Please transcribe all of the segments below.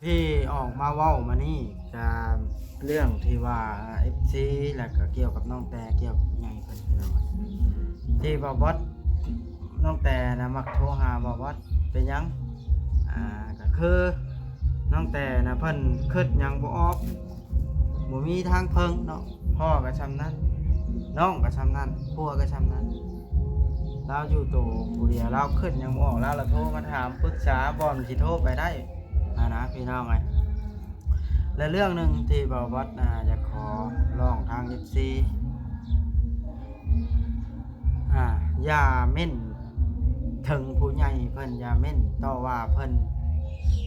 ທີ່ອອກມາເວົ້າມານີ້ກະເລື່ອງທີ່ວ່າເອັຟຊີ ແລ້ວກະກ່ຽວກັບນ້ອງແຕ່ ກ່ຽວກັບໃຫຍ່ເພິ່ນພີ່ນ້ອງ ທີ່ບ່າວບອດ ນ້ອງແຕ່ນະມັກໂທຫາບ່າວບອດ ເປັນຫຍັງ? ອາ ກະຄືນ້ອງແຕ່ນະເພິ່ນຄຶດຫຍັງບໍ່ອອກ ບໍ່ມີທາງເພິ່ງເນາະ ພໍ່ກະຊ່ຳນັ້ນ ນ້ອງກະຊ່ຳນັ້ນ ຜົວກະຊ່ຳນັ້ນ ລາວຢູ່ໂຕຜູ້ດຽວ ລາວຄຶດຫຍັງບໍ່ອອກ ລາວລະໂທມາຖາມປຶກສາ ບ່ອນຊິໂທໄປໄດ້ ຫັ້ນນະພີ່ນ້ອງເອີຍ. ແລະເລື່ອງໜຶ່ງທີ່ບ່າວບອດ ອາ ຢາກຂໍຮ້ອງທາງເອັຟຊີ ອາ ຢ່າເມັ້ນເຖິງຜູ້ໃຫຍ່ເພິ່ນ ຢ່າເມັ້ນຕໍ່ວ່າເພິ່ນ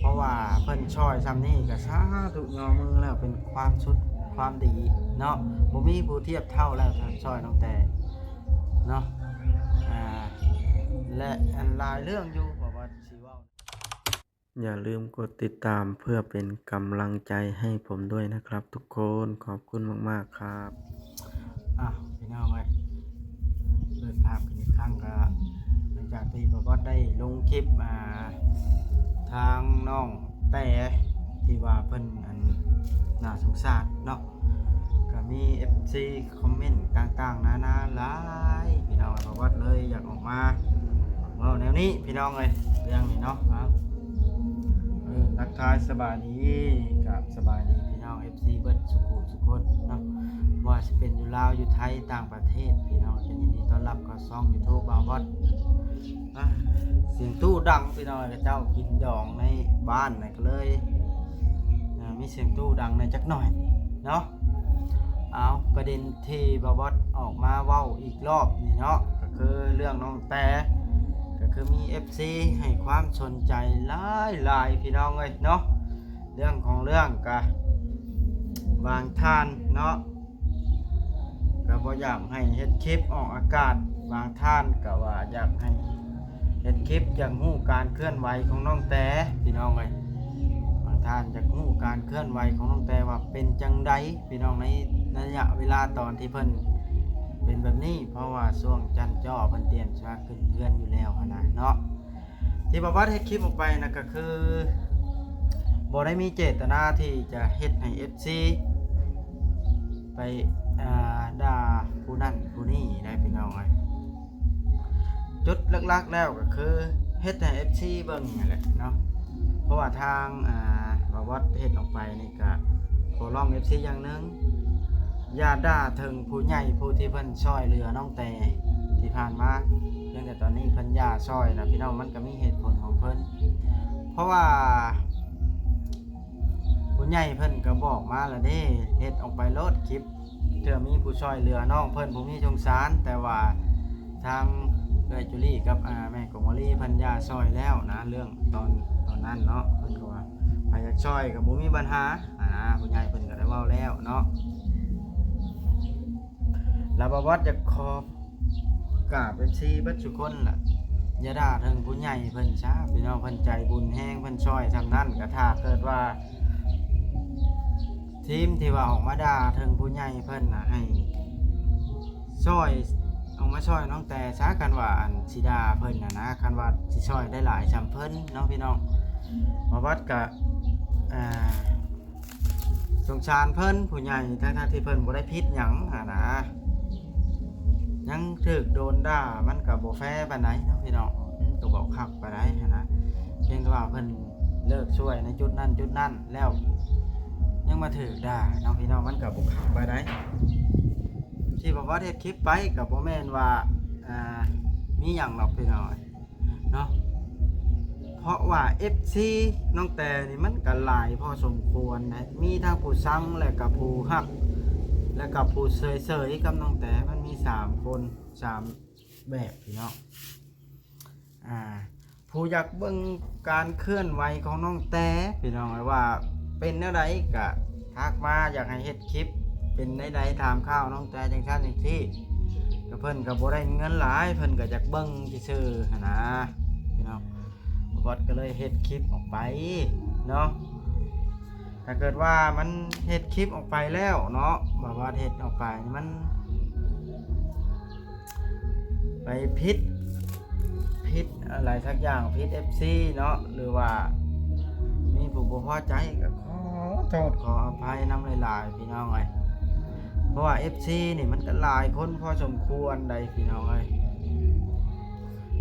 ເພາະວ່າເພິ່ນຊ່ອຍຊ່ຳນີ້ກະສາທຸຍໍມືແລ້ວ ເປັນຄວາມສຸດຄວາມດີເນາະ ບໍ່ມີຜູ້ທຽບເທົ່າແລ້ວ ຊ່ອຍນ້ອງແຕ່ເນາະ ອາ ແລະອັນຫຼາຍເລື່ອງຢູ່ ບ່າວບອດຊິເວົ້າ ຢ່າລືມກົດຕິດຕາມເພື່ອເປັນກຳລັງໃຈໃຫ້ຜົມດ້ວຍນະຄັບທຸກຄົນ ຂອບຄຸນມາກໆຄັບ. ອ້າວ ພີ່ນ້ອງເອີຍ ເປີດພາບຂຶ້ນອີກຄັ້ງ ກະຫຼັງຈາກທີ່ບ່າວບອດໄດ້ລົງຄລິບ ອາ ທາງນ້ອງແຕ່ ທີ່ວ່າເພິ່ນ ອັນ ໜ້າສົງສານເນາະ ກະມີເອັຟຊີຄອມເມັນຕ່າງໆນານາຫຼາຍ ພີ່ນ້ອງເອີຍ ບ່າວບອດເລີຍຢາກອອກມາເວົ້າແນວນີ້ ພີ່ນ້ອງເອີຍ ເລື່ອງນີ້ເນາະ ເອີ ທັກທາຍສະບາຍດີ ກະສະບາຍດີພີ່ນ້ອງເອັຟຊີເບິດສຸຂູສຸຄົນເນາະ ບໍ່ວ່າຊິເປັນຢູ່ລາວ ຢູ່ໄທ ຕ່າງປະເທດ ພີ່ນ້ອງກະຍິນດີຕ້ອນຮັບເຂົ້າຊ່ອງຢູທູບບ່າວບອດ ອາ ສຽງຕູ້ດັງ ພີ່ນ້ອງເອີຍ ເຂົາເຈົ້າກິນດອງໃນບ້ານນະ ກະເລີຍ ອາ ມີສຽງຕູ້ດັງແດ່ຈັກໜ້ອຍເນາະ. ເອົາ ປະເດັນທີ່ບ່າວບອດອອກມາເວົ້າອີກລອບນີ້ເນາະ ກະຄືເລື່ອງນ້ອງແຕ່ ກະຄືມີເອັຟຊີໃຫ້ຄວາມສົນໃຈຫຼາຍໆ ພີ່ນ້ອງເອີຍເນາະ ເລື່ອງຂອງເລື່ອງກະບາງທ່ານເນາະ ກະບໍ່ຢາກໃຫ້ເຮັດຄລິບອອກອາກາດ ບາງທ່ານກະວ່າຢາກໃຫ້ເຮັດຄລິບ ຢາກຮູ້ການເຄື່ອນໄຫວຂອງນ້ອງແຕ່ ພີ່ນ້ອງເອີຍ ບາງທ່ານຢາກຮູ້ການເຄື່ອນໄຫວຂອງນ້ອງແຕ່ວ່າເປັນຈັ່ງໃດ ພີ່ນ້ອງ ໃນໄລຍະເວລາຕອນທີ່ເພິ່ນເປັນແບບນີ້ ເພາະວ່າຊ່ວງຈັນຈໍ້ເພິ່ນຕຽມຊິມາຂຶ້ນເຮືອນຢູ່ແລ້ວຫັ້ນນະເນາະ. ທີ່ບ່າວບອດເຮັດຄລິບອອກໄປນະ ກະຄືບໍ່ໄດ້ມີເຈດຕະນາທີ່ຈະເຮັດໃຫ້ເອັຟຊີໄປ ອາ ດ່າຜູ້ນັ້ນຜູ້ນີ້ໄດ໋ ພີ່ນ້ອງເອີຍ ຈຸດຫຼັກໆແລ້ວກະຄືເຮັດໃຫ້ເອັຟຊີເບິ່ງຫັ້ນແຫຼະເນາະ ເພາະວ່າທາງ ອາ ບ່າວບອດເຮັດອອກໄປນີ້ ກະຂໍຮ້ອງເອັຟຊີຢ່າງໜຶ່ງ ຢ່າດ່າເຖິງຜູ້ໃຫຍ່ຜູ້ທີ່ເພິ່ນຊ່ອຍເຫຼືອນ້ອງແຕ່ທີ່ຜ່ານມາ ພຽງແຕ່ຕອນນີ້ເພິ່ນຢ່າຊ່ອຍນະ ພີ່ນ້ອງ ມັນກະມີເຫດຜົນຂອງເພິ່ນ ເພາະວ່າຜູ້ໃຫຍ່ເພິ່ນກະບອກມາລະເດ້ ເຮັດອອກໄປໂລດຄລິບ ເທື່ອມີຜູ້ຊ່ອຍເຫຼືອນ້ອງເພິ່ນ ຜູ້ມີສົງສານ ແຕ່ວ່າທາງເອື້ອຍຈູລີກັບ ອາ ແມ່ກົງວາລີເພິ່ນຢ່າຊ່ອຍແລ້ວນະ ເລື່ອງຕອນ ຕອນນັ້ນເນາະ ເພິ່ນກະວ່າໃຜຢາກຊ່ອຍກະບໍ່ມີບັນຫາ ອາ ຜູ້ໃຫຍ່ເພິ່ນກະໄດ້ເວົ້າແລ້ວເນາະ ລະບ່າວບອດຢາກຂໍກາບເອັຟຊີເບິດສຸຄົນລະ ຢ່າດ່າເຖິງຜູ້ໃຫຍ່ເພິ່ນຊະ ພີ່ນ້ອງ ເພິ່ນໃຈບຸນແຮງ ເພິ່ນຊ່ອຍຊ່ຳນັ້ນ ກະຖ້າເກີດວ່າທີມທີ່ວ່າອອກມາດ່າເຖິງຜູ້ໃຫຍ່ເພິ່ນນະ ໃຫ້ຊ່ອຍ ອອກມາຊ່ອຍນ້ອງແຕ່ຊະ ຄັນວ່າ ອັນ ຊິດ່າເພິ່ນຫັ້ນນະ ຄັນວ່າຊິຊ່ອຍໄດ້ຫຼາຍຊ່ຳເພິ່ນເນາະ ພີ່ນ້ອງ ບ່າວບອດກະ ອາ ສົງສານເພິ່ນ ຜູ້ໃຫຍ່ ທັງໆທີ່ເພິ່ນບໍ່ໄດ້ຜິດຫຍັງຫັ້ນນະ ຍັງຖືກໂດນດ່າ ມັນກະບໍ່ແຟປານໃດເນາະ ພີ່ນ້ອງ ກະບໍ່ຄັກປານໃດຫັ້ນນະ ພຽງແຕ່ວ່າເພິ່ນເລີກຊ່ວຍໃນຈຸດນັ້ນຈຸດນັ້ນແລ້ວ ຍັງມາຖືກດ່າເນາະ ພີ່ນ້ອງ ມັນກະບໍ່ຄັກປານໃດ ທີ່ບ່າວບອດເຮັດຄລິບໄປກະບໍ່ແມ່ນວ່າ ອາ ມີຫຍັງດອກ ພີ່ນ້ອງ ເນາະ ເພາະວ່າເອັຟຊີນ້ອງແຕ່ນີ້ມັນກະຫຼາຍພໍສົມຄວນນະ ມີທັງຜູ້ຊັງ ແລະກະຜູ້ຮັກ ແລະກະຜູ້ເສີຍໆກັບນ້ອງແຕ່ ມັນມີສາມຄົນ ສາມແບບ ພີ່ນ້ອງ ອາ ຜູ້ຢາກເບິ່ງການເຄື່ອນໄຫວຂອງນ້ອງແຕ່ ພີ່ນ້ອງເອີຍ ວ່າເປັນແນວໃດກະທັກມາ ຢາກໃຫ້ເຮັດຄລິບເປັນໃດໆ ຖາມຂ່າວນ້ອງແຕ່ຈັ່ງຊັ້ນຈັ່ງຊີ້ ກະເພິ່ນກະບໍ່ໄດ້ເງິນຫຼາຍ ເພິ່ນກະຢາກເບິ່ງຊື່ໆຫັ້ນນະ ພີ່ນ້ອງ ບ່າວບອດກະເລີຍເຮັດຄລິບອອກໄປເນາະ ຖ້າເກີດວ່າມັນເຮັດຄລິບອອກໄປແລ້ວເນາະ ບ່າວບອດເຮັດອອກໄປມັນ ໄປຜິດ ຜິດອະໄລສັກຢ່າງ ຜິດເອັຟຊີເນາະ ຫຼືວ່າມີ ບໍ່ພໍໃຈກໍຂໍໂທດຂໍອະໄພນຳຫຼາຍໆ ພີ່ນ້ອງເອີຍ. ເພາະວ່າເອັຟຊີນີ້ມັນກໍຫຼາຍຄົນພໍສົມຄວນໃດ໋ ພີ່ນ້ອງເອີຍ.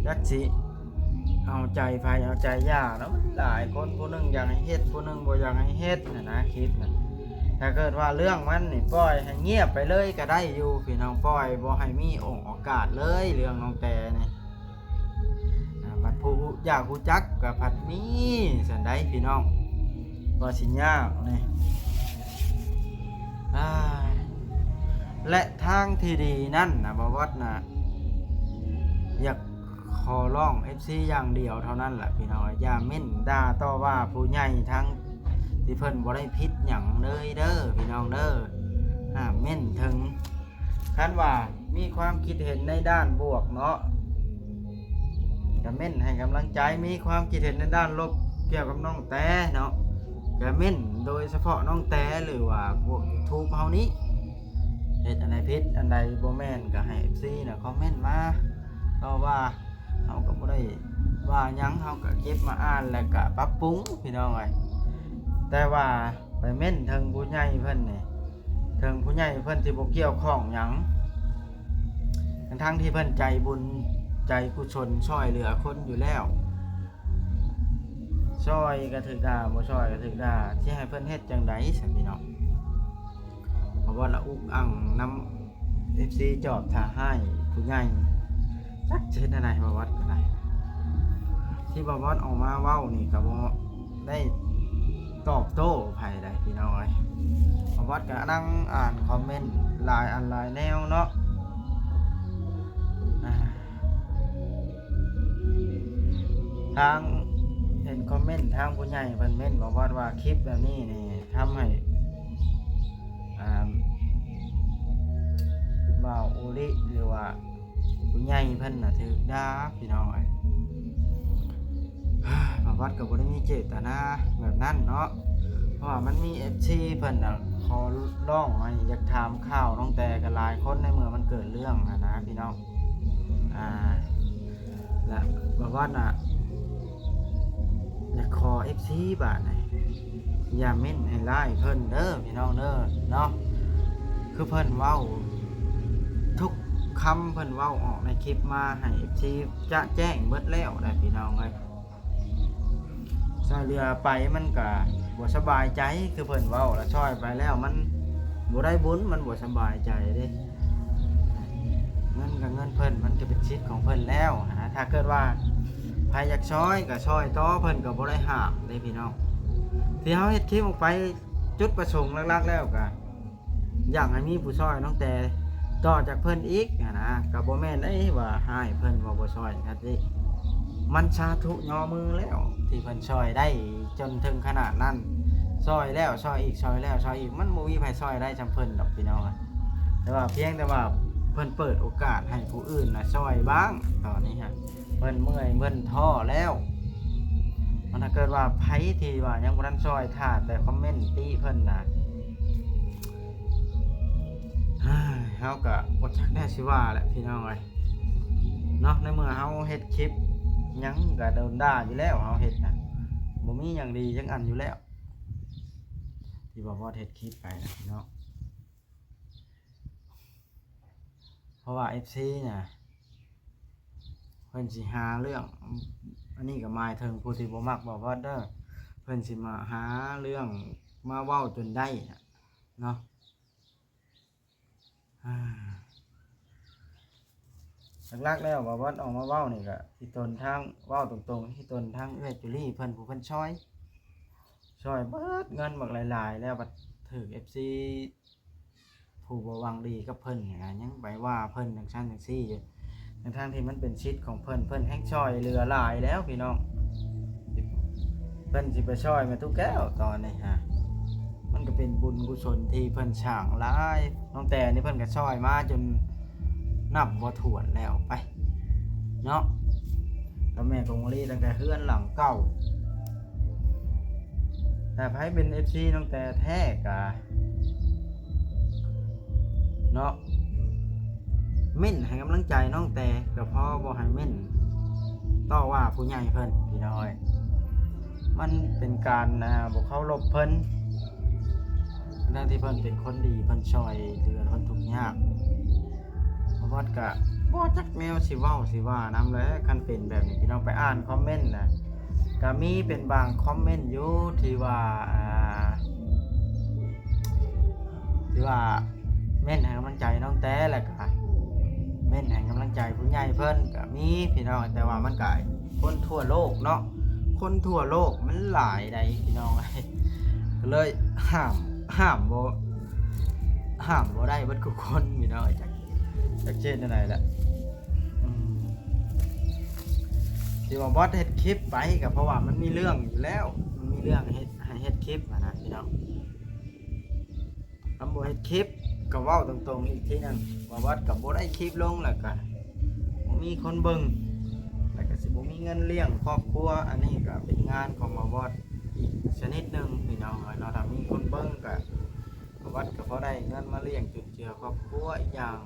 ຈັກຊິເອົາໃຈໃຜເອົາໃຈຢ່າເນາະ, ມັນຫຼາຍຄົນ ຜູ້ໜຶ່ງຢາກໃຫ້ເຮັດ ຜູ້ໜຶ່ງບໍ່ຢາກໃຫ້ເຮັດຫັ້ນນະ ຄລິບນະ. ຖ້າເກີດວ່າເລື່ອງມັນນີ້ປ່ອຍໃຫ້ງຽບໄປເລີຍກໍໄດ້ຢູ່ ພີ່ນ້ອງ, ປ່ອຍບໍ່ໃຫ້ມີໂອກາດເລີຍເລື່ອງນ້ອງແຕນີ້. ອ່າ ບັດຜູ້ຢາກຮູ້ຈັກກໍພັດມີຊັ້ນໃດ໋ ພີ່ນ້ອງ, ວ່າຊິຍາກນີ້. ອ່າ ແລະ ທາງທີ່ດີນັ້ນນະ ບ່າວບອດນະ ຢາກຂໍຮ້ອງເອັຟຊີຢ່າງດຽວເທົ່ານັ້ນແຫຼະ ພີ່ນ້ອງ, ຢ່າເມັ້ນດ່າຕໍ່ວ່າຜູ້ໃຫຍ່ທາງທີ່ເພິ່ນບໍ່ໄດ້ຜິດຫຍັງເລີຍເດີ ພີ່ນ້ອງເດີ. ຫ້າມເມັ້ນເຖິງ ຄັນວ່າມີຄວາມຄິດເຫັນໃນດ້ານບວກເນາະ ກະເມັ້ນໃຫ້ກຳລັງໃຈ, ມີຄວາມຄິດເຫັນໃນດ້ານລົບກ່ຽວກັບນ້ອງແຕເນາະ ກະເມັ້ນໂດຍສະເພາະນ້ອງແຕ ຫຼືວ່າພວກຢູທູບເຮົານີ້ ເຮັດອັນໃດຜິດອັນໃດບໍ່ແມ່ນ ກະໃຫ້ເອັຟຊີນະຄອມເມັ້ນມາຕໍ່ວ່າ. ເຮົາກໍບໍ່ໄດ້ວ່າຫຍັງ, ເຮົາກໍເກັບມາອ່ານ ແລ້ວກໍປັບປຸງ ພີ່ນ້ອງເອີຍ. ແຕ່ວ່າໄປເມັ້ນເຖິງຜູ້ໃຫຍ່ເພິ່ນນີ້ ເຖິງຜູ້ໃຫຍ່ເພິ່ນຊິບໍ່ກ່ຽວຂ້ອງຫຍັງ ທັງໆທີ່ເພິ່ນໃຈບຸນໃຈກຸສົນຊ່ອຍເຫຼືອຄົນຢູ່ແລ້ວ, ຊ່ອຍກໍຖືກດ່າ ບໍ່ຊ່ອຍກໍຖືກດ່າ, ຊິໃຫ້ເພິ່ນເຮັດຈັ່ງໃດຊັ້ນ ພີ່ນ້ອງ? ເພາະວ່າລະອຸກອັ່ງນຳເອັຟຊີຈອບຖ້າຮ້າຍຜູ້ໃຫຍ່, ຈັກຊິເຮັດແນວໃດ ບ່າວບອດກໍໄດ້. ທີ່ບ່າວບອດອອກມາເວົ້ານີ້ກໍບໍ່ໄດ້ຕອບໂຕ້ໃຜໃດ໋ ພີ່ນ້ອງເອີຍ. ບ່າວບອດກໍນັ່ງອ່ານຄອມເມັນຫຼາຍອັນຫຼາຍແນວເນາະ. ອ່າ ທາງເຫັນຄອມເມັນທາງຜູ້ໃຫຍ່ເພິ່ນເມັ້ນ ບ່າວບອດວ່າຄລິບແບບນີ້ນີ້ທຳໃຫ້ ອ່າ ບ່າວໂອລິ ຫຼືວ່າຜູ້ໃຫຍ່ເພິ່ນນະຖືກດ່າ ພີ່ນ້ອງເອີຍ. ບ່າວບອດກໍບໍ່ໄດ້ມີເຈດຕະນາແບບນັ້ນເນາະ, ເພາະວ່າມັນມີເອັຟຊີເພິ່ນນະຂໍຮ້ອງໃຫ້ຢາກຖາມຂ່າວນ້ອງແຕກໍຫຼາຍຄົນ ໃນເມື່ອມັນເກີດເລື່ອງຫັ້ນນະ ພີ່ນ້ອງ. ອ່າ ແລະ ບ່າວບອດນະ ຢາກຂໍເອັຟຊີບາດນີ້ ຢ່າເມັ້ນໃຫ້ຮ້າຍເພິ່ນເດີ ພີ່ນ້ອງເດີເນາະ. ຄືເພິ່ນເວົ້າທຸກຄຳ ເພິ່ນເວົ້າອອກໃນຄລິບມາໃຫ້ເອັຟຊີຈະແຈ້ງເບິດແລ້ວແຫຼະ ພີ່ນ້ອງເອີຍ. ຊ່ອຍເຫຼືອໄປມັນກະບໍ່ສະບາຍໃຈ ຄືເພິ່ນເວົ້າລະ, ຊ່ອຍໄປແລ້ວມັນບໍ່ໄດ້ບຸນ ມັນບໍ່ສະບາຍໃຈເດ້. ເງິນກໍເງິນເພິ່ນ ມັນກໍເປັນສິດຂອງເພິ່ນແລ້ວຫັ້ນນະ. ຖ້າເກີດວ່າໃຜຢາກຊ່ອຍກໍຊ່ອຍຕໍ່ ເພິ່ນກໍບໍ່ໄດ້ຫ້າມເດ້ ພີ່ນ້ອງ. ທີ່ເຮົາເຮັດຄລິບອອກໄປ ຈຸດປະສົງຫຼັກໆແລ້ວກໍ ຢາກໃຫ້ມີຜູ້ຊ່ອຍນ້ອງແຕຕໍ່ຈາກເພິ່ນອີກຫັ້ນນະ, ກໍບໍ່ແມ່ນໄດ້ວ່າຮ້າຍເພິ່ນວ່າບໍ່ຊ່ອຍ. ຄັນທີ່ມັນສາທຸຍໍມືແລ້ວ ທີ່ເພິ່ນຊ່ອຍໄດ້ຈົນເຖິງຂະໜາດນັ້ນ, ຊ່ອຍແລ້ວຊ່ອຍອີກ ຊ່ອຍແລ້ວຊ່ອຍອີກ, ມັນບໍ່ມີໃຜຊ່ອຍໄດ້ສ່ຳເພິ່ນດອກ ພີ່ນ້ອງ. ແຕ່ວ່າພຽງແຕ່ວ່າເພິ່ນເປີດໂອກາດໃຫ້ຜູ້ອື່ນນະຊ່ອຍບ້າງ ຕອນນີ້ຮະ. ເພິ່ນເມື່ອຍເພິ່ນທໍ້ແລ້ວ. ມັນຖ້າເກີດວ່າໃຜທີ່ວ່າຍັງບໍ່ທັນຊ່ອຍ ຖ້າແຕ່ຄອມເມັນຕິເພິ່ນນະ ເຮົາກະບໍ່ຈັກແນວຊິວ່າແຫຼະ ພີ່ນ້ອງເອີຍເນາະ. ໃນເມື່ອເຮົາເຮັດຄລິບຫຍັງກະໂດນດ່າຢູ່ແລ້ວ, ເຮົາເຮັດນະ ບໍ່ມີຫຍັງດີຈັກອັນຢູ່ແລ້ວ ທີ່ວ່າບໍ່ເຮັດຄລິບໄປນະ ພີ່ນ້ອງ. ເພາະວ່າເອັຟຊີນະ ເພິ່ນຊິຫາເລື່ອງ, ອັນນີ້ກໍໝາຍເຖິງຜູ້ທີ່ບໍ່ມັກບ່າວບອດເດີ, ເພິ່ນຊິມາຫາເລື່ອງມາເວົ້າຈົນໄດ້ນະເນາະ. ອ່າ ຫຼັກໆແລ້ວບ່າວບອດອອກມາເວົ້ານີ້ກໍອີ່ຕົນທາງ ເວົ້າຕົງໆ ອີ່ຕົນທາງເອື້ອຍຈູລີເພິ່ນ ຜູ້ເພິ່ນຊ່ອຍ ຊ່ອຍເບິດເງິນບັກຫຼາຍໆ ແລ້ວບັດຖືກເອັຟຊີ ຜູ້ບໍ່ຫວັງດີກັບເພິ່ນຫັ້ນນະ ຍັງໄປວ່າເພິ່ນຈັ່ງຊັ້ນຈັ່ງຊີ້ຢູ່ ທັງໆທີ່ມັນເປັນສິດຂອງເພິ່ນ, ເພິ່ນແຮ່ງຊ່ອຍເຫຼືອຫຼາຍແລ້ວພີ່ນ້ອງ. ເພິ່ນຊິໄປຊ່ອຍແມ່ຕູ້ແກ້ວຕອນນີ້ຮະ ມັນກໍເປັນບຸນກຸສົນທີ່ເພິ່ນສ້າງຫຼາຍ. ນ້ອງແຕນີ້ເພິ່ນກໍຊ່ອຍມາຈົນນັບບໍ່ຖ້ວນແລ້ວໄປເນາະ ກັບແມ່ກົງມະລີ ຕັ້ງແຕ່ເຮືອນຫຼັງເກົ່າ. ຖ້າໃຜເປັນເອັຟຊີນ້ອງແຕແທ້ກະເນາະ ເມັ້ນໃຫ້ກຳລັງໃຈນ້ອງແຕກໍພໍ, ບໍ່ໃຫ້ເມັ້ນຕໍ່ວ່າຜູ້ໃຫຍ່ເພິ່ນ ພີ່ນ້ອງເອີຍ. ມັນເປັນການ ອ່າ ບໍ່ເຄົາລົບເພິ່ນ ທັງທີ່ເພິ່ນເປັນຄົນດີ ເພິ່ນຊ່ອຍເຫຼືອຄົນທຸກຍາກ. ບ່າວບອດກະບໍ່ຈັກແນວຊິເວົ້າຊິວ່ານຳແຫຼະ ຄັນເປັນແບບນີ້. ພີ່ນ້ອງໄປອ່ານຄອມເມັນນະ ກະມີເປັນບາງຄອມເມັນຢູ່ທີ່ວ່າ ອ່າ ທີ່ວ່າເມັນໃຫ້ກຳລັງໃຈນ້ອງແຕ ແລ້ວກະເມັນໃຫ້ກຳລັງໃຈຜູ້ໃຫຍ່ເພິ່ນກະມີ ພີ່ນ້ອງ. ແຕ່ວ່າມັນກະຄົນທົ່ວໂລກເນາະ ຄົນທົ່ວໂລກມັນຫຼາຍໃດ໋ ພີ່ນ້ອງເອີຍ ກະເລີຍຫ້າມ ຫ້າມບໍ່ ຫ້າມບໍ່ໄດ້ເບິດທຸກຄົນ ພີ່ນ້ອງເອີຍ. ຈັກ ຈັກເຮັດແນວໃດລະ ອືມ ທີ່ວ່າບອດເຮັດຄລິບໄປກະເພາະວ່າມັນມີເລື່ອງຢູ່ແລ້ວ ມັນມີເລື່ອງເຮັດ ໃຫ້ເຮັດຄລິບຫັ້ນນະ ພີ່ນ້ອງ. ຄັນບໍ່ເຮັດຄລິບກະເວົ້າຕົງໆອີກທີໜຶ່ງ ວ່າບອດກະບໍ່ໄດ້ຄລິບລົງ ແລ້ວກະບໍ່ມີຄົນເບິ່ງ ແລ້ວກະຊິບໍ່ມີເງິນລ້ຽງຄອບຄົວ. ອັນນີ້ກະເປັນງານຂອງບ່າວບອດອີກຊະນິດໜຶ່ງ ພີ່ນ້ອງເອີຍເນາະ. ຖ້າມີຄົນເບິ່ງກະ ບ່າວບອດກະພໍໄດ້ເງິນມາລ້ຽງຈຸນເຈືອຄອບຄົວ. ອີກຢ່າງ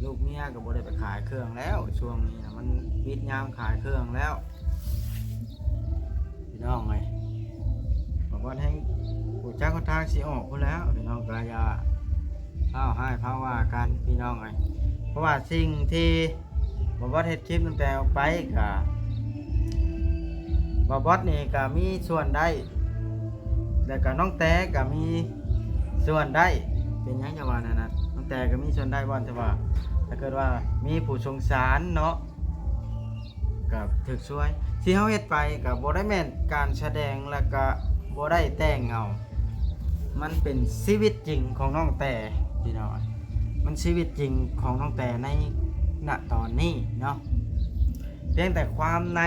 ລູກເມຍກະບໍ່ໄດ້ໄປຂາຍເຄື່ອງແລ້ວ ຊ່ວງນີ້ນະ ມັນປິດຍາມຂາຍເຄື່ອງແລ້ວ ພີ່ນ້ອງເອີຍ. ບ່າວບອດແຮ່ງບໍ່ຈັກຫົນທາງຊິອອກພຸ້ນແລ້ວ ພີ່ນ້ອງ. ກະຢ່າຟ້າວຮ້າຍຟ້າວວ່າກັນ ພີ່ນ້ອງເອີຍ ເພາະວ່າສິ່ງທີ່ບ່າວບອດເຮັດຄລິບຕັ້ງແຕ່ອອກໄປກະ ບ່າວບອດນີ້ກະມີສ່ວນໄດ້ ແລ້ວກະນ້ອງແຕກະມີສ່ວນໄດ້. ເປັນຫຍັງຈະວ່າແນວນັ້ນ? ນ້ອງແຕກະມີສ່ວນໄດ້ ບ່ອນທີ່ວ່າ ຖ້າເກີດວ່າມີຜູ້ສົງສານເນາະ ກະຖືກຊ່ວຍ. ທີ່ເຮົາເຮັດໄປກະບໍ່ໄດ້ແມ່ນການສະແດງ ແລ້ວກະບໍ່ໄດ້ແຕ່ງເອົາ ມັນເປັນຊີວິດຈິງຂອງນ້ອງແຕ ພີ່ນ້ອງ. ມັນຊີວິດຈິງຂອງນ້ອງແຕໃນ ນະ ຕອນນີ້ເນາະ ພຽງແຕ່ຄວາມໃນ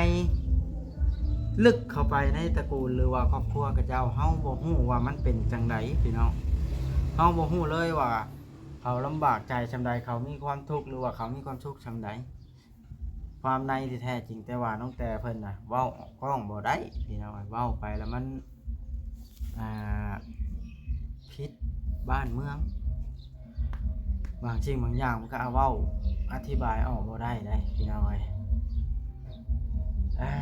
ເລິກເຂົ້າໄປໃນຕະກູນ ຫຼືວ່າຄອບຄົວເຂົາເຈົ້າ ເຮົາບໍ່ຮູ້ວ່າມັນເປັນຈັ່ງໃດ ພີ່ນ້ອງ. ເຮົາບໍ່ຮູ້ເລີຍວ່າເຂົາລຳບາກໃຈສ່ຳໃດ ເຂົາມີຄວາມທຸກ ຫຼືວ່າເຂົາມີຄວາມສຸກສ່ຳໃດ ຄວາມໃນທີ່ແທ້ຈິງ. ແຕ່ວ່ານ້ອງແຕເພິ່ນນະ ເວົ້າອອກກ້ອງບໍ່ໄດ້ ພີ່ນ້ອງ. ເວົ້າໄປແລ້ວມັນ ອ່າ ຜິດບ້ານເມືອງ ບາງສິ່ງບາງຢ່າງມັນກະເວົ້າອະທິບາຍອອກບໍ່ໄດ້ເດ້ ພີ່ນ້ອງເອີຍ. ອ່າ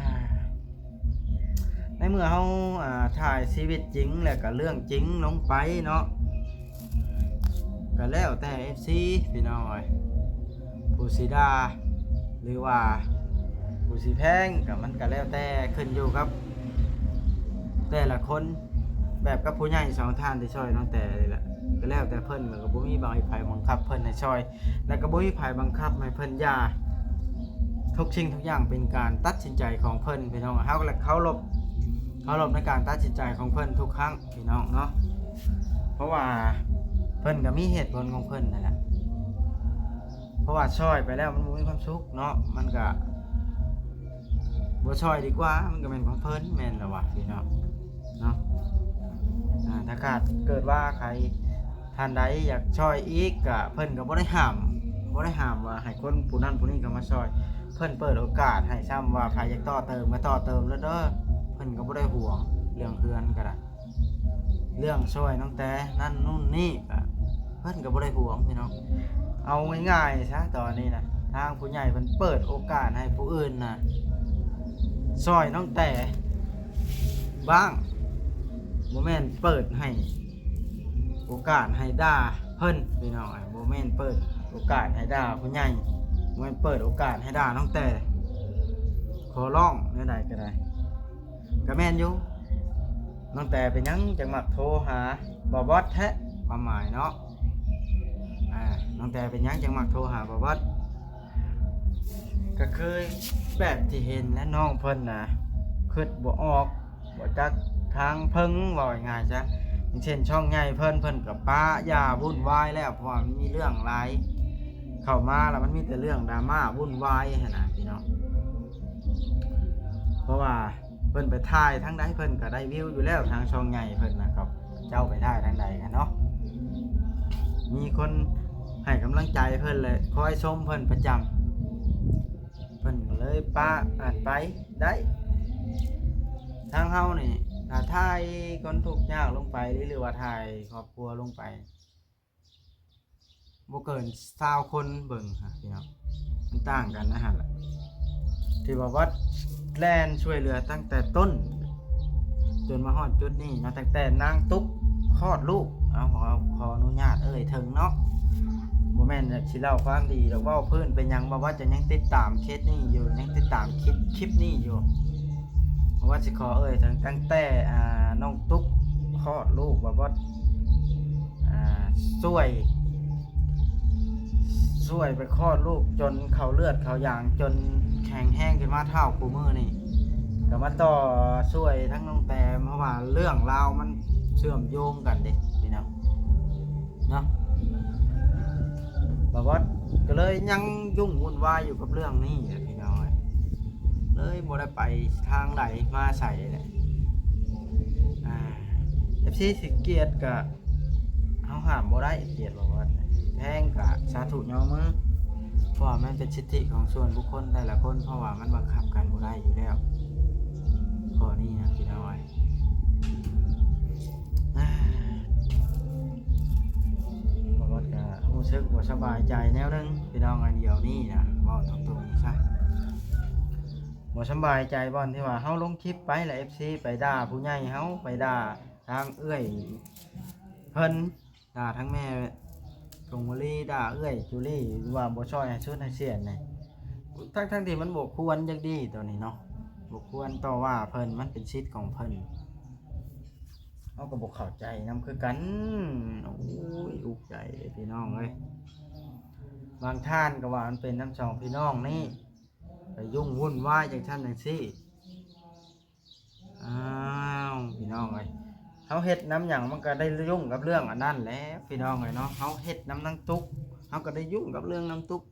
ໃນເມື່ອເຮົາ ອ່າ ຖ່າຍຊີວິດຈິງ ແລ້ວກະເລື່ອງຈິງລົງໄປເນາະ ກະແລ້ວແຕ່ເອັຟຊີ ພີ່ນ້ອງເອີຍ ຜູ້ຊິດ່າ ຫຼືວ່າຜູ້ຊິແພງ ກະມັນກະແລ້ວແຕ່ ຂຶ້ນຢູ່ກັບແຕ່ລະຄົນ ແບບກັບຜູ້ໃຫຍ່ສອງທ່ານທີ່ຊ່ອຍນ້ອງແຕນີ້ແຫຼະ ກະແລ້ວແຕ່ເພິ່ນ. ກະບໍ່ມີບັງ ໃຜບັງຄັບເພິ່ນໃຫ້ຊ່ອຍ ແລະກະບໍ່ມີໃຜບັງຄັບໃຫ້ເພິ່ນຢ່າ. ທຸກສິ່ງທຸກຢ່າງເປັນການຕັດສິນໃຈຂອງເພິ່ນ ພີ່ນ້ອງ. ເຮົາກະເຄົາລົບ ເຄົາລົບໃນການຕັດສິນໃຈຂອງເພິ່ນທຸກຄັ້ງ ພີ່ນ້ອງເນາະ ເພາະວ່າເພິ່ນກະມີເຫດຜົນຂອງເພິ່ນຫັ້ນແຫຼະ. ເພາະວ່າຊ່ອຍໄປແລ້ວມັນບໍ່ມີຄວາມສຸກເນາະ ມັນກະບໍ່ຊ່ອຍດີກວ່າ ມັນກະແມ່ນຂອງເພິ່ນ ແມ່ນລະວະ ພີ່ນ້ອງເນາະ. ອ່າ ຖ້າຂາດເກີດວ່າໃຜທ່ານໃດຢາກຊ່ອຍອີກ ກະເພິ່ນກະບໍ່ໄດ້ຫ້າມ ບໍ່ໄດ້ຫ້າມວ່າໃຫ້ຄົນຜູ້ນັ້ນຜູ້ນີ້ເຂົ້າມາຊ່ອຍ ເພິ່ນເປີດໂອກາດໃຫ້. ຊ້ຳວ່າໃຜຢາກຕໍ່ເຕີມກະຕໍ່ເຕີມເລີຍເດີ ເພິ່ນກະບໍ່ໄດ້ຫວງ ເລື່ອງເຮືອນກະໄດ້ ເລື່ອງຊ່ອຍນ້ອງແຕນັ້ນນູ້ນນີ້ ກະເພິ່ນກະບໍ່ໄດ້ຫວງ ພີ່ນ້ອງ. ເອົາງ່າຍໆຊະ ຕອນນີ້ນະ ທາງຜູ້ໃຫຍ່ເພິ່ນເປີດໂອກາດໃຫ້ຜູ້ອື່ນນະ ຊ່ອຍນ້ອງແຕບ້າງ ບໍ່ແມ່ນເປີດໃຫ້ໂອກາດໃຫ້ດ່າເພິ່ນ ພີ່ນ້ອງ. ບໍ່ແມ່ນເປີດໂອກາດໃຫ້ດ່າຜູ້ໃຫຍ່ ບໍ່ແມ່ນເປີດໂອກາດໃຫ້ດ່ານ້ອງແຕ. ຂໍຮ້ອງແນວໃດກະໄດ້ ກະແມ່ນຢູ່ ນ້ອງແຕເປັນຫຍັງຈັ່ງມັກໂທຫາບ່າວບອດແທ້ ຄວາມໝາຍເນາະ. ອ່າ ນ້ອງແຕເປັນຫຍັງຈັ່ງມັກໂທຫາບ່າວບອດ? ກະຄືແບບທີ່ເຫັນແຫຼະ ນ້ອງເພິ່ນນະ ຄຶດບໍ່ອອກ ບໍ່ຈັກທາງເພິ່ງ ເວົ້າງ່າຍໆຊະ. ຢ່າງເຊັ່ນ ຊ່ອງໃຫຍ່ເພິ່ນ ເພິ່ນກະປະຢ່າວຸ້ນວາຍແລ້ວ ເພາະວ່າມັນມີເລື່ອງຫຼາຍ ເຂົ້າມາແລ້ວມັນມີແຕ່ເລື່ອງດຣາມາວຸ້ນວາຍຫັ້ນນະ ພີ່ນ້ອງ. ເພາະວ່າເພິ່ນໄປຖ່າຍທາງໃດ ເພິ່ນກະໄດ້ວິວຢູ່ແລ້ວ ທາງຊ່ອງໃຫຍ່ເພິ່ນນະ ເຂົາເຈົ້າໄປຖ່າຍທາງໃດກະເນາະ ມີຄົນໃຫ້ກຳລັງໃຈເພິ່ນ ແລະ ຄອຍຊົມເພິ່ນປະຈຳ ເພິ່ນກະເລີຍປະ ອັນ ໄປໄດ້. ທາງເຮົານີ້ ຖ້າຖ່າຍຄົນທຸກຍາກລົງໄປ ຫຼືວ່າຖ່າຍຄອບຄົວລົງໄປ ບໍ່ເກີນຊາວຄົນເບິ່ງຫັ້ນ ພີ່ນ້ອງ ມັນຕ່າງກັນນະຫັ້ນລະ ທີ່ວ່າວັດແລ່ນຊ່ວຍເຫຼືອຕັ້ງແຕ່ຕົ້ນ ຈົນມາຮອດຈຸດນີ້ເນາະ ຕັ້ງແຕ່ນາງຕຸກຄອດລູກ ເອົາ ຂໍ ຂໍອະນຸຍາດເອີ່ຍເຖິງເນາະ ບໍ່ແມ່ນຢາກຊິເລົ່າຄວາມດີດອກ ເວົ້າພື້ນ. ເປັນຫຍັງບ່າວອດຈຶ່ງຍັງຕິດຕາມເຄສນີ້ຢູ່ ຍັງຕິດຕາມຄລິບ ຄລິບນີ້ຢູ່? ບ່າວອດຊິຂໍເອີ່ຍເຖິງຕັ້ງແຕ່ ອ່າ ນ້ອງຕຸກຄອດລູກ ບ່າວອດ ອ່າ ຊ່ວຍ ຊ່ວຍໄປຄອດລູກຈົນເຂົ້າເລືອດເຂົ້າຢາງ ຈົນແຂງແຮງຂຶ້ນມາເທົ່າຄູ່ມື້ນີ້ ກໍມາຕໍ່ຊ່ວຍທັງນ້ອງແຕ ເພາະວ່າເລື່ອງລາວມັນເຊື່ອມໂຍງກັນເດ້ພີ່ນ້ອງເນາະ. ບ່າວອດກໍເລີຍຍັງຫຍຸ້ງວຸ່ນວາຍຢູ່ກັບເລື່ອງນີ້ແຫຼະພີ່ນ້ອງເອີຍ ເລີຍບໍ່ໄດ້ໄປທາງໃດມາໃສແຫຼະ. ອ່າ ເອັຟຊີຊິກຽດກໍ ເຮົາຫ້າມບໍ່ໄດ້ເກຍດບໍ່ວ່າແພງກະສາທຸຍໍມື ເພາະວ່າມັນເປັນສິດທິຂອງສ່ວນບຸກຄົນແຕ່ລະຄົນ ເພາະວ່າມັນບັງຄັບກັນບໍ່ໄດ້ຢູ່ແລ້ວ ຂໍ້ນີ້ນະພີ່ນ້ອງເອີຍ. ບ່າວອດກະຮູ້ສຶກບໍ່ສະບາຍໃຈແນວໜຶ່ງພີ່ນ້ອງ ອັນດຽວນີ້ນະ ເວົ້າຕົງໆຊະ ບໍ່ສະບາຍໃຈບ່ອນທີ່ວ່າເຮົາລົງຄລິບໄປ ແລະ ເອັຟຊີໄປດ່າຜູ້ໃຫຍ່ເຮົາ ໄປດ່າທາງເອື້ອຍເພິ່ນ ດ່າທັງແມ່ກົງມະລີ ດ່າເອື້ອຍຈູລີ ວ່າບໍ່ຊ່ອຍໃຫ້ສຸດໃຫ້ສ່ຽນນີ້ ທັງໆທີ່ມັນບໍ່ຄວນຈັກດີໂຕນີ້ເນາະ ບໍ່ຄວນຕໍ່ວ່າເພິ່ນ ມັນເປັນສິດຂອງເພິ່ນ ເຮົາກໍບໍ່ເຂົ້າໃຈນຳຄືກັນ. ໂອ້ຍ ອຸກໃຈເດ້ພີ່ນ້ອງເອີຍ ບາງທ່ານກໍວ່າມັນເປັນນຳສອງພີ່ນ້ອງນີ້ ໄປຫຍຸ້ງວຸ່ນວາຍຈັ່ງຊັ້ນຈັ່ງຊີ້. ອ້າວ ພີ່ນ້ອງເອີຍ ເຮົາເຮັດນຳຫຍັງມັນກໍໄດ້ຫຍຸ້ງກັບເລື່ອງອັນນັ້ນແຫຼະພີ່ນ້ອງເອີຍເນາະ ເຮົາເຮັດນຳນາງຕຸກ ເຮົາກໍໄດ້ຫຍຸ້ງກັບເລື່ອງນາງຕຸກ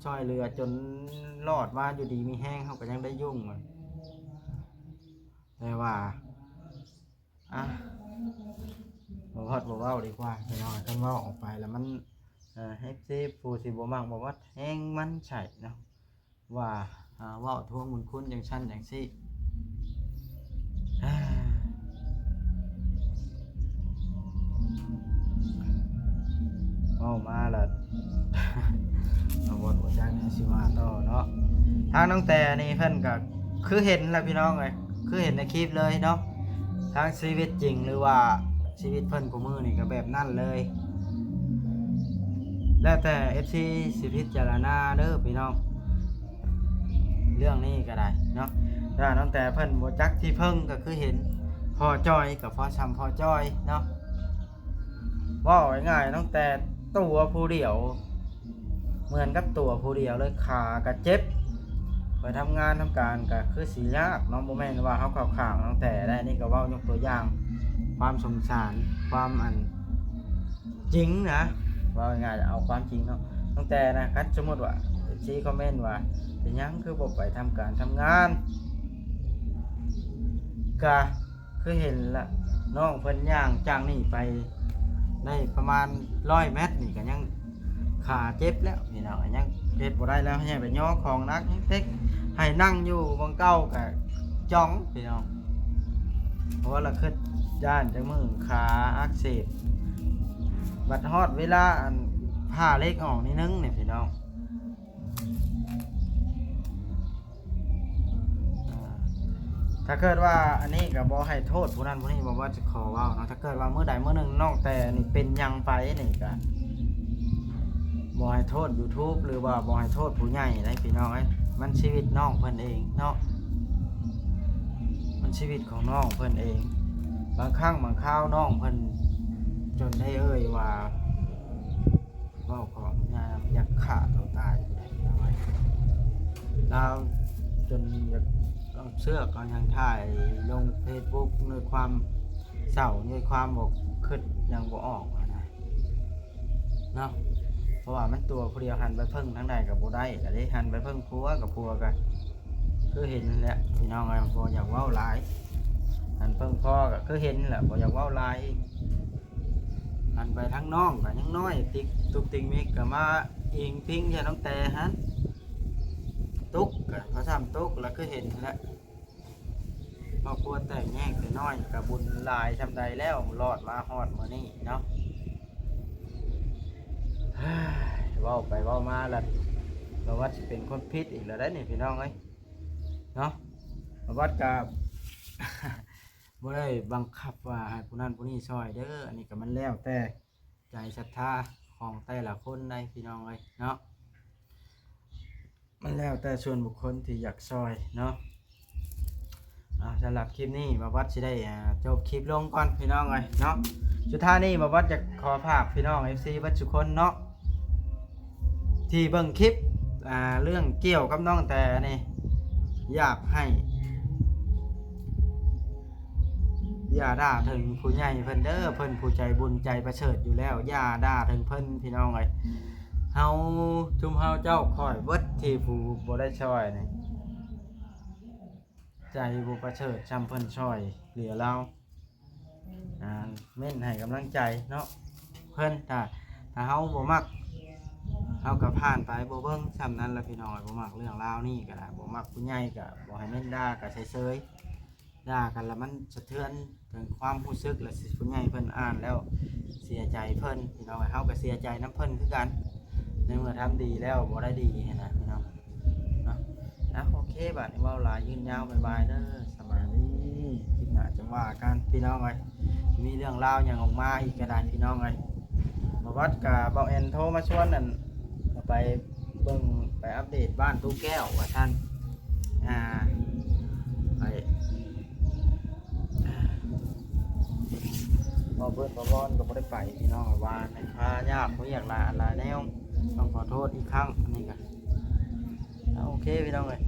ຊ່ອຍເຫຼືອຈົນລອດມາຢູ່ດີມີແຮງ ເຮົາກໍຍັງໄດ້ຫຍຸ້ງ ແຕ່ວ່າ ອ່າ ບໍ່ຮອດບໍ່ເວົ້າດີກວ່າພີ່ນ້ອງ ຄັນເວົ້າອອກໄປແລ້ວມັນ ເອີ ເອັຟຊີຜູ້ຊິບໍ່ມັກບໍ່ວ່າແຮງມັນໃສ່ເນາະ ວ່າ ອ່າ ເວົ້າທວງບຸນຄຸນຈັ່ງຊັ້ນຈັ່ງຊີ້ ເວົ້າມາລະ ບໍ່ຮູ້ຈັກແນວຊິວ່າຕໍ່ເນາະ. ທາງນ້ອງແຕນີ້ເພິ່ນກໍຄືເຫັນລະພີ່ນ້ອງເອີຍ ຄືເຫັນໃນຄລິບເລີຍເນາະ ທັງຊີວິດຈິງ ຫຼືວ່າຊີວິດເພິ່ນຄູ່ມື້ນີ້ກໍແບບນັ້ນເລີຍ ແລ້ວແຕ່ເອັຟຊີຊິພິຈາລະນາເດີພີ່ນ້ອງ ເລື່ອງນີ້ກໍໄດ້ເນາະ. ຖ້ານ້ອງແຕເພິ່ນບໍ່ຈັກທີ່ເພິ່ງ ກໍຄືເຫັນພໍຈ່ອຍ ກໍພໍຊ່ຳພໍຈ່ອຍເນາະ. ເວົ້າງ່າຍໆ ນ້ອງແຕຕົວຜູ້ດຽວ ເໝືອນກັບຕົວຜູ້ດຽວເລີຍ ຂາກໍເຈັບ ໄປທຳງານທຳການກໍຄືຊິຍາກເນາະ. ບໍ່ແມ່ນວ່າເຮົາເຂົ້າຂ້າງນ້ອງແຕໄດ້ ນີ້ກໍເວົ້າຍົກຕົວຢ່າງຄວາມສົງສານ ຄວາມອັນຈິງນະ ເວົ້າງ່າຍໆ ເອົາຄວາມຈິງເນາະ. ນ້ອງແຕນະ ຄັນສົມມຸດວ່າເອັຟຊີຄອມເມັນວ່າ ເປັນຫຍັງຄືບໍ່ໄປທຳການທຳງານ ກະ ຄືເຫັນລະ ນ້ອງເພິ່ນຍ່າງຈາກນີ້ໄປໄດ້ປະມານຮ້ອຍແມັດນີ້ ກໍຍັງຂາເຈັບແລ້ວພີ່ນ້ອງ ຍັງເຮັດບໍ່ໄດ້ແລ້ວ ໃຫ້ໄປຍໍຂອງໜັກຍັງເຕັກ ໃຫ້ນັ່ງຢູ່ໝ່ອງເກົ່າກໍຈ່ອງພີ່ນ້ອງ. ເພາະວ່າລະຄິດຢ້ານຈັກມື້ຂາອັກເສບ ບັດຮອດເວລາອັນຜ່າເຫຼັກອອກນິດໜຶ່ງນີ້ພີ່ນ້ອງ ອ່າ ຖ້າເກີດວ່າອັນນີ້ກໍບໍ່ໃຫ້ໂທດຜູ້ນັ້ນຜູ້ນີ້ ບໍ່ວ່າຈະຂໍເວົ້າເນາະ. ຖ້າເກີດວ່າມື້ໃດມື້ໜຶ່ງນ້ອງແຕນີ້ເປັນຫຍັງໄປນີ້ກໍບໍ່ໃຫ້ໂທດ YouTube ຫຼືວ່າບໍ່ໃຫ້ໂທດຜູ້ໃຫຍ່ເດ້ພີ່ນ້ອງເອີຍ. ມັນຊີວິດນ້ອງເພິ່ນເອງເນາະ ມັນຊີວິດຂອງນ້ອງເພິ່ນເອງ. ບາງຄັ້ງບາງຄາວນ້ອງເພິ່ນຈົນໄດ້ເອີ່ຍວ່າ ເວົ້າຂໍອະນຸຍາດ ຢາກຂ້າຕົວຕາຍ ລາວຈົນຢາກເອົາເຊືອກເອົາຫຍັງຖ່າຍລົງເຟສບຸກ ດ້ວຍຄວາມເສົ້າ ດ້ວຍຄວາມບໍ່ຄິດຫຍັງບໍ່ອອກຫັ້ນນະເນາະ. ເພາະວ່າມັນຕົວຜູ້ດຽວ ຫັນໄປເພິ່ງທາງໃດກໍບໍ່ໄດ້ລະເດ້ ຫັນໄປເພິ່ງຜົວກໍ ຜົວກໍຄືເຫັນນັ້ນແຫຼະພີ່ນ້ອງເອີຍ. ບໍ່ຢາກເວົ້າຫຼາຍ ຫັນເພິ່ງພໍ່ກໍຄືເຫັນແຫຼະ ບໍ່ຢາກເວົ້າຫຼາຍອີກ. ຫັນໄປທາງນ້ອງກໍຍັງນ້ອຍ ຕິກຕຸກຕິກມິກກໍມາອີງພິງໃສ່ນ້ອງແຕຫັ້ນ ຕຸກກໍພາຊ້ຳຕຸກ ລະຄືເຫັນແຫຼະ. ຄອບຄົວແຕກແຍກແຕ່ນ້ອຍກໍບຸນຫຼາຍຊ່ຳໃດແລ້ວ ລອດມາຮອດມື້ນີ້ເນາະ. ເວົ້າໄປເວົ້າມາລະ ປະຫວັດຊິເປັນຄົນຜິດອີກແລ້ວໄດ໋ນີ້ພີ່ນ້ອງເອີຍເນາະ. ປະຫວັດກໍ ບໍ່ໄດ້ບັງຄັບວ່າໃຫ້ຜູ້ນັ້ນຜູ້ນີ້ຊ່ອຍເດີ້. ອັນນີ້ກໍມັນແລ້ວແຕ່ໃຈສັດທາຂອງແຕ່ລະຄົນໄດ໋ ພີ່ນ້ອງເອີຍເນາະ. ມັນແລ້ວແຕ່ສ່ວນບຸກຄົນທີ່ຢາກຊ່ອຍເນາະ. ອ່າ ສຳລັບຄລິບນີ້ ບ່າວວັດຊິໄດ້ ອ່າ ຈົບຄລິບລົງກ່ອນ ພີ່ນ້ອງເອີຍເນາະ. ສຸດທ້າຍນີ້ ບ່າວວັດຢາກຂໍຝາກພີ່ນ້ອງ ເອັຟຊີ ເບິດທຸກຄົນເນາະ ທີ່ເບິ່ງຄລິບ ອ່າ ເລື່ອງກ່ຽວກັບນ້ອງແຕນີ້ ຢາກໃຫ້ ຢ່າດ່າເຖິງຜູ້ໃຫຍ່ເພິ່ນເດີ້. ເພິ່ນຜູ້ໃຈບຸນໃຈປະເສີດຢູ່ແລ້ວ ຢ່າດ່າເຖິງເພິ່ນ ພີ່ນ້ອງເອີຍ. ເຮົາ ຊຸມເຮົາເຈົ້າຂ້ອຍເບິດທີ່ຜູ້ບໍ່ໄດ້ຊ່ອຍນີ້ ໃຈບໍ່ປະເສີດຊ່ຳເພິ່ນຊ່ອຍເຫຼືອລາວ. ອ່າ ເມັ້ນໃຫ້ກຳລັງໃຈເນາະເພິ່ນ. ຖ້າ ຖ້າເຮົາບໍ່ມັກ ເຮົາກໍຜ່ານໄປ ບໍ່ເບິ່ງ ຊ່ຳນັ້ນລະ ພີ່ນ້ອງເອີຍ. ບໍ່ມັກເລື່ອງລາວນີ້ກໍໄດ້ ບໍ່ມັກຜູ້ໃຫຍ່ກໍບໍ່ໃຫ້ເມັ້ນ ດ່າກໍເຊີຍໆ. ດ່າກັນລະມັນສະເທືອນເຖິງຄວາມຮູ້ສຶກ ລະຊິຜູ້ໃຫຍ່ເພິ່ນອ່ານແລ້ວເສຍໃຈເພິ່ນ ພີ່ນ້ອງເອີຍ. ເຮົາກໍເສຍໃຈນຳເພິ່ນຄືກັນ ໃນເມື່ອທຳດີແລ້ວບໍ່ໄດ້ດີຫັ້ນນະ ພີ່ນ້ອງເນາະ. ອ່ະ ໂອເຄ ບາດນີ້ເວົ້າຫຼາຍຍືນຍາວ ບາຍບາຍເດີ້ ສະບາຍດີ. ຄລິບໜ້າຈັ່ງວ່າກັນ ພີ່ນ້ອງເອີຍ. ມີເລື່ອງລາວຫຍັງອອກມາອີກກໍໄດ້ ພີ່ນ້ອງເອີຍ. ບ່າວວັດກັບບ່າວແອນໂທມາຊວນນັ້ນ ໄປເບິ່ງ ໄປອັບເດດບ້ານຕູ້ແກ້ວວ່າຊັ້ນ. ອ່າ ໄປ ບໍ່ເພິ່ນບໍ່ວອນກໍບໍ່ໄດ້ໄປ ພີ່ນ້ອງ ວ່າພາຍາກວຽກຫຼາຍອັນຫຼາຍແນວ. ຕ້ອງຂໍໂທດອີກຄັ້ງ ອັນນີ້ກໍ ໂອເຄ ພີ່ນ້ອງເອີຍ.